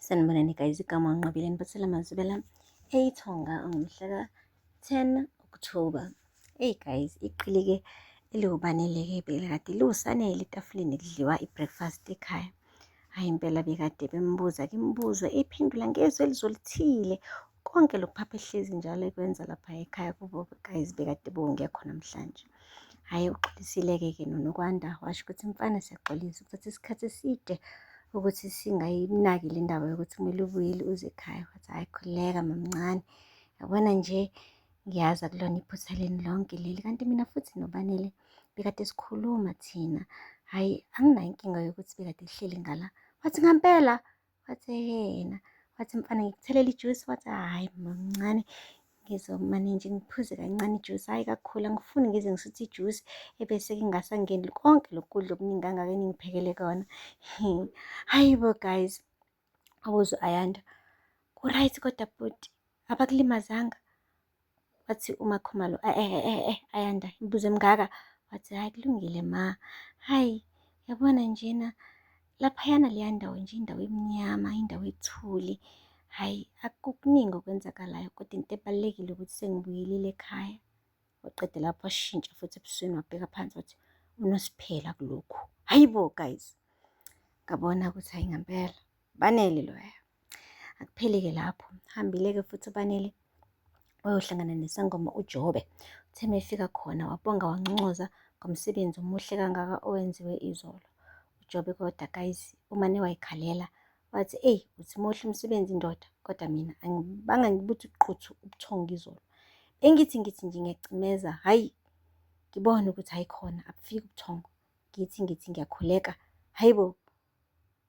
Sanibonani guys, igama uNqobile Niphathela Mazibela eyiThonga ngomhla ka-10 October. Hey guys, iqili-ke eliwuBanele-ke bekade liwuSanele etafuleni kudliwa i-breakfast ekhaya. Hhayi impela bekade bembuza-ke imibuzo ephendula ngezwi elizolithile. Konke lokhu phapha ehlezi njalo ekwenza lapha ekhaya kubo guys bekade bowungekho namhlanje. Hhayi uxolisile-ke ke noNokwanda washo ukuthi mfana siyaxolisa kuthatha isikhathi eside ukuthi singayinaki le ndaba yokuthi kumele ubuyele uze ekhaya. Wathi hhayi khululeka mamncane, yabona nje ngiyazi akulona iphutha lenu lonke leli kanti mina futhi noBanele bekade sikhuluma thina. Hhayi anginayo inkinga yokuthi bekade sihleli ngala. Wathi ngampela? Wathi ehena. Wathi mfana ngikuthelela ijusi. Wathi hhayi mamncane ngizomane nje ngiphuze kancane ijusi, hhayi kakhulu angifuni ngize ngisuthe ijusi ebese ngingasangeni konke lokhu kudla okuningi kangaka eningiphekele kona. Hhayi bo guys, wabuza u-Ayanda, ku-right kodwa bhuti, abakulimazanga? Wathi uMaKhumalo, eh eh eh eh Ayanda, imibuzo emingaka. Wathi hhayi kulungile ma, hhayi yabona njena laphayana leya ndawo nje indawo emnyama, indawo ethuli. Hhayi akukuningi okwenzakalayo kodwa into ebalulekile ukuthi sengibuyelile ekhaya. Waqeda lapho washintsha futhi ebusweni wabheka phansi wathi uNosiphela kulokhu. Hhayi bo guys, ngabona ukuthi hhayi ngempela Banele loya. Akupheli-ke lapho, hambile-ke futhi uBanele wayohlangana nesangoma uJobe. Uthe uma efika khona wabonga wanconcoza ngomsebenzi omuhle kangaka owenziwe izolo. UJobe kodwa guys umane wayikhalela wathi eyi uthi muhle umsebenzi ndoda kodwa mina angibanga ngibuthi quthu ubuthongo izolo. Bengithi ngithi nje ngiyacimeza hhayi ngibone ukuthi hhayi khona abufiki ubuthongo. Ngithi ngithi ngiyakhuleka hhayi bo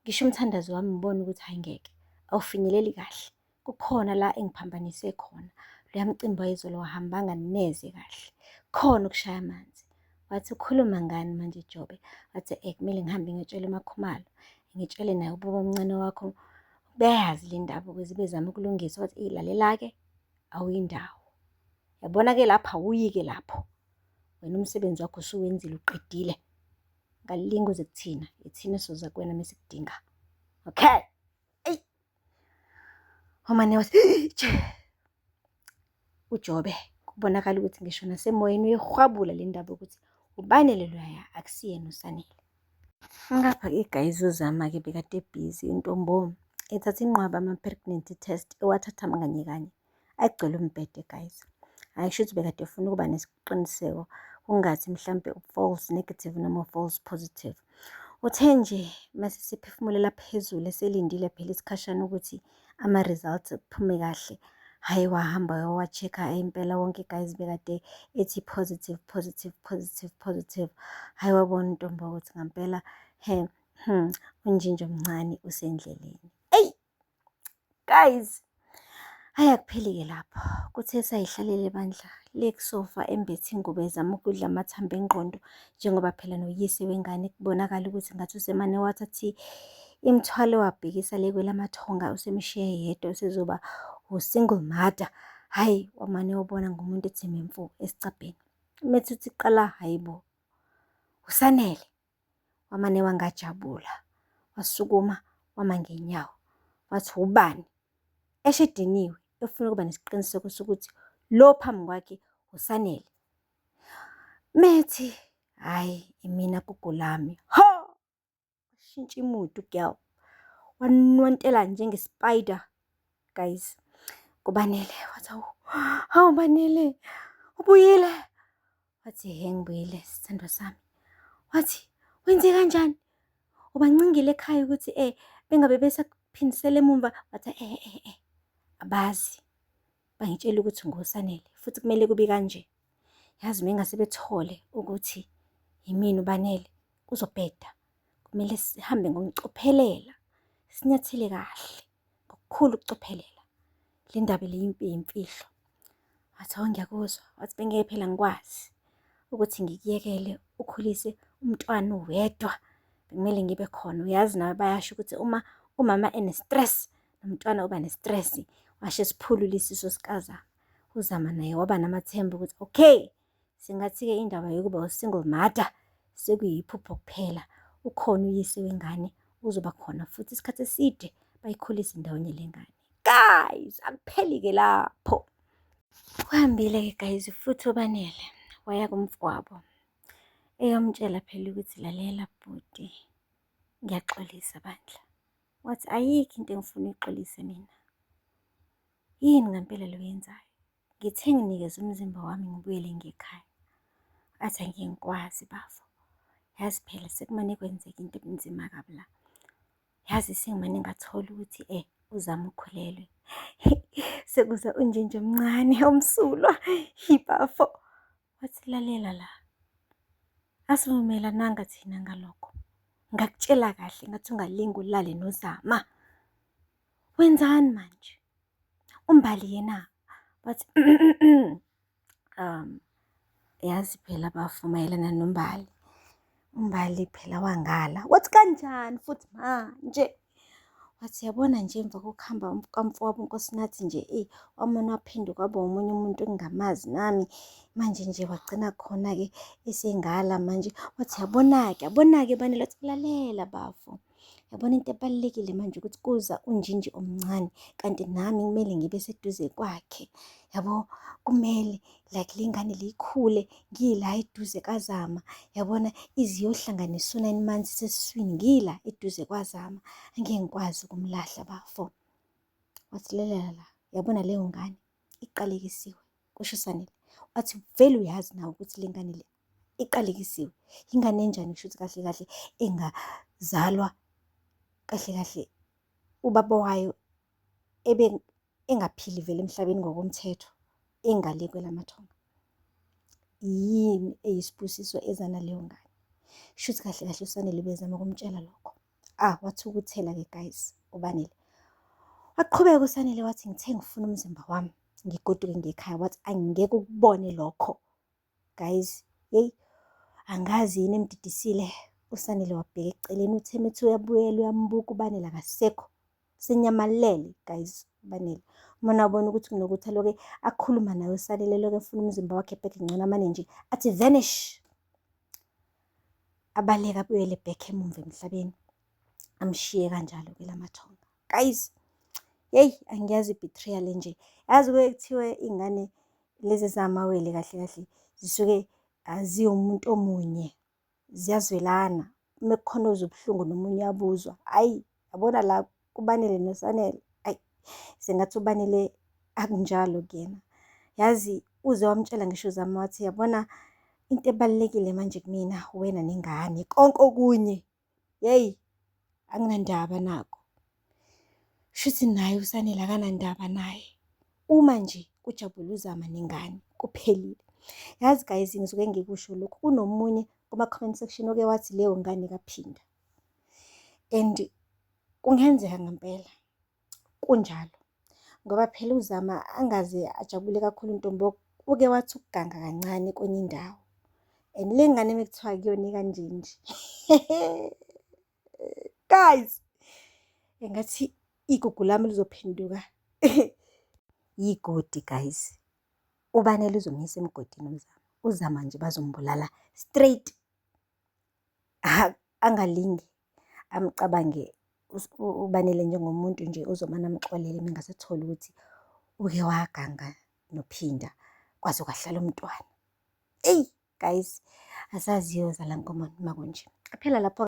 ngisho umthandazo wami ngibone ukuthi hhayi ngeke awufinyeleli kahle. Kukhona la engiphambanise khona. Loya mcimbi wayizolo awuhambanga neze kahle. Khona okushaya amanzi. Wathi ukhuluma ngani manje Jobe? Wathi eh kumele ngihambe ngiyotshela uMaKhumalo. Ngitshele naye ubaba omncane wakho beyazi le ndaba ukuze bezame ukulungisa. Wathi eyi lalela-ke awuyindawo. Yabona-ke lapha awuyi-ke lapho. Wena umsebenzi wakho usuwenzile uqedile. Ngalinga uze kuthina, ithina soza kuwena mesikudinga. Okay. Eyi. Umane wathi uJobe kubonakala ukuthi ngisho nasemoyeni uyihwabula le ndaba ukuthi uBanele loya akusiyena uSanele. Ngapha-ke guys uZama-ke bekade ebhizi intombo ethatha inqwaba ama-pregnancy test ewathatha kanye kanye. Agcwele umbhede guys. Hhayi shuthi bekade efuna ukuba nesiqiniseko kungathi mhlampe u-false negative noma u-false positive. Uthe nje mase sephefumulela phezulu eselindile phela isikhashana ukuthi ama-results kuphume kahle. Hhayi wahamba wayowa-check-a impela wonke guys bekade ethi positive, positive, positive, positive. Hhayi wabona untombi ukuthi ngampela he unjinji omncane usendleleni. Eyi! Guys, hhayi akupheli-ke lapho. Kuthe sayihlalele bandla le kusofa embethe ingubo ezama ukudla amathambo engqondo njengoba phela noyise wengane kubonakala ukuthi ngathi usemane wathatha imithwalo wabhekisa le kwelamathonga usemshiye yedwa usezoba u-single mother. Hhayi wamane wabona ngomuntu ethi memfu esicabheni. Methi uthi qala hhayi bo, uSanele. Wamane wangajabula, wasukuma wama ngenyawo, wathi ubani? Esho ediniwe, efuna ukuba nesiqiniseko sokuthi lo phambi kwakhe uSanele. Methi, hhayi imina gugu lami. Ho! Washintsha imudu girl. Wanwantela njenge-spider guys. KuBanele wathi hawu, hawu Banele, ubuyile. Wathi he ngibuyile sithandwa sami. Wathi wenze kanjani? Ubancingile ekhaya ukuthi eh bengabe besakuphindisela emumva. Wathi eh eh eh abazi. Bangitshela ukuthi ngoSanele futhi kumele kube kanje. Yazi mengase bethole ukuthi yimina uBanele kuzobheda. Kumele sihambe ngokucophelela, sinyathele kahle ngokukhulu ukucophelela. Le ndaba le iyimfihlo. Wathi hawu ngiyakuzwa. Wathi bengeke phela ngikwazi ukuthi ngikuyekele ukhulise umntwana uwedwa. Bekumele ngibe khona. Uyazi nawe bayasho ukuthi uma umama ene-stress nomntwana uba ne-stress. Washo esiphulula isisu sikaZama. UZama naye waba namathemba ukuthi okay, singathi-ke indaba yokuba u-single mother sekuyiphupho kuphela. Ukhona uyise wengane uzoba khona futhi isikhathi eside Bayikhulise ndawonye le ngane. Guys, akupheli-ke lapho. Uhambile-ke guys futhi uBanele waya kumfowabo eyomtshela phela ukuthi lalela bhuti, ngiyaxolisa bandla. Wathi ayikho into engifuna uyixolise mina. Yini ngempela le oyenzayo? Ngithe nginikeze umzimba wami ngibuyele ngekhaya. Athi angeke ngikwazi bafo. Yazi phela sekumane kwenzeka into ebinzima kabi la. Yazi sengimane ngathola ukuthi uZama ukhulelwe. Sekuza unjinji omncane omsulwa, bafo. Wathi lalela la, asivumelananga thina ngalokho. Ngakutshela kahle ngathi ungalinge ulale noZama. Wenzani manje? UMbali yena? Wathi yazi phela bafo mayelana noMbali. UMbali phela wangala. Wathi kanjani futhi manje? Wathi yabona nje emva kokuhamba kamfowabo uNkosinathi nje eyi wamane waphenduka waba omunye umuntu engingamazi nami. Manje nje wagcina khona-ke esengala manje. Wathi yabona-ke, yabona-ke Banele, wathi lalela bafo. Yabona into ebalulekile manje ukuthi kuza unjinji omncane kanti nami kumele ngibe seduze kwakhe. Yabo, kumele like le ngane liyikhule ngila eduze kaZama. Yabona ize iyohlanganisa u-9 months isesiswini ngila eduze kwaZama. Angeke ngikwazi ukumlahla bafo. Wathi lalela la, yabona leyo ngane iqalekisiwe, kusho uSanele. Wathi vele uyazi nawe ukuthi le ngane le iqalekisiwe. Ingane enjani kusho ukuthi kahle kahle engazalwa kahle kahle ubaba wayo ebe engaphili vele emhlabeni ngokomthetho, engale kwelamathonga. Yini eyisibusiso eza naleyo ngane? Shuthi kahle kahle uSanele ubezama ukumtshela lokho. Ah, wathukuthela-ke guys uBanele. Waqhubeka uSanele wathi ngithe ngifuna umzimba wami ngigoduke ngekhaya, wathi angeke ukubone lokho. Guys, yeyi angazi yini emdidisile. USanele wabheka eceleni, uthe methi uyabuyela uyambuka uBanele akasekho. Senyamalele guys uBanele. Uma wabona ukuthi kunokuthi aloke akhuluma naye uSanele loke efuna umzimba wakhe back ngcono amane nje athi vanish. Abaleke abuyele back emumva emhlabeni. Amshiye kanjalo ke lamathonga. Guys, yeyi angiyazi i-betrayal nje. Yazi kuye kuthiwe iy'ngane lezi ezamawele kahle kahle zisuke ziwumuntu omunye, ziyazwelana. Uma kukhona ozwa ubuhlungu nomunye uyabuzwa. Hhayi, yabona la kuBanele noSanele, hhayi sengathi uBanele akunjalo kuyena. Yazi uze wamtshela ngisho uZama wathi yabona into ebalulekile manje kumina uwena nengane, konke okunye yeyi anginandaba nakho. Shuthi naye uSanele akanandaba naye. Uma nje kujabule uZama nengane kuphelile. Yazi guys ngisuke ngikusho lokhu, kunomunye kuma-comment section oke wathi leyo ngane kaPhinda. And kungenzeka ngempela kunjalo. Ngoba phela uZama angaze ajabule kakhulu ntombo, uke wathi ukuganga kancane kwenye indawo. And le ngane mekuthiwa kuyona kanje nje. Guys, engathi igugu lami lizophenduka yigodi guys. UBanele uzomyisa emgodini uZama. UZama nje bazombulala straight. Angalingi amcabange uBanele njengomuntu nje ozomane amxolele uma engase athole ukuthi uke waganga noPhinda kwaze kwahlala umntwana. Eyi guys, asazi iyozala nkomoni uma kunje. Qaphela lapho.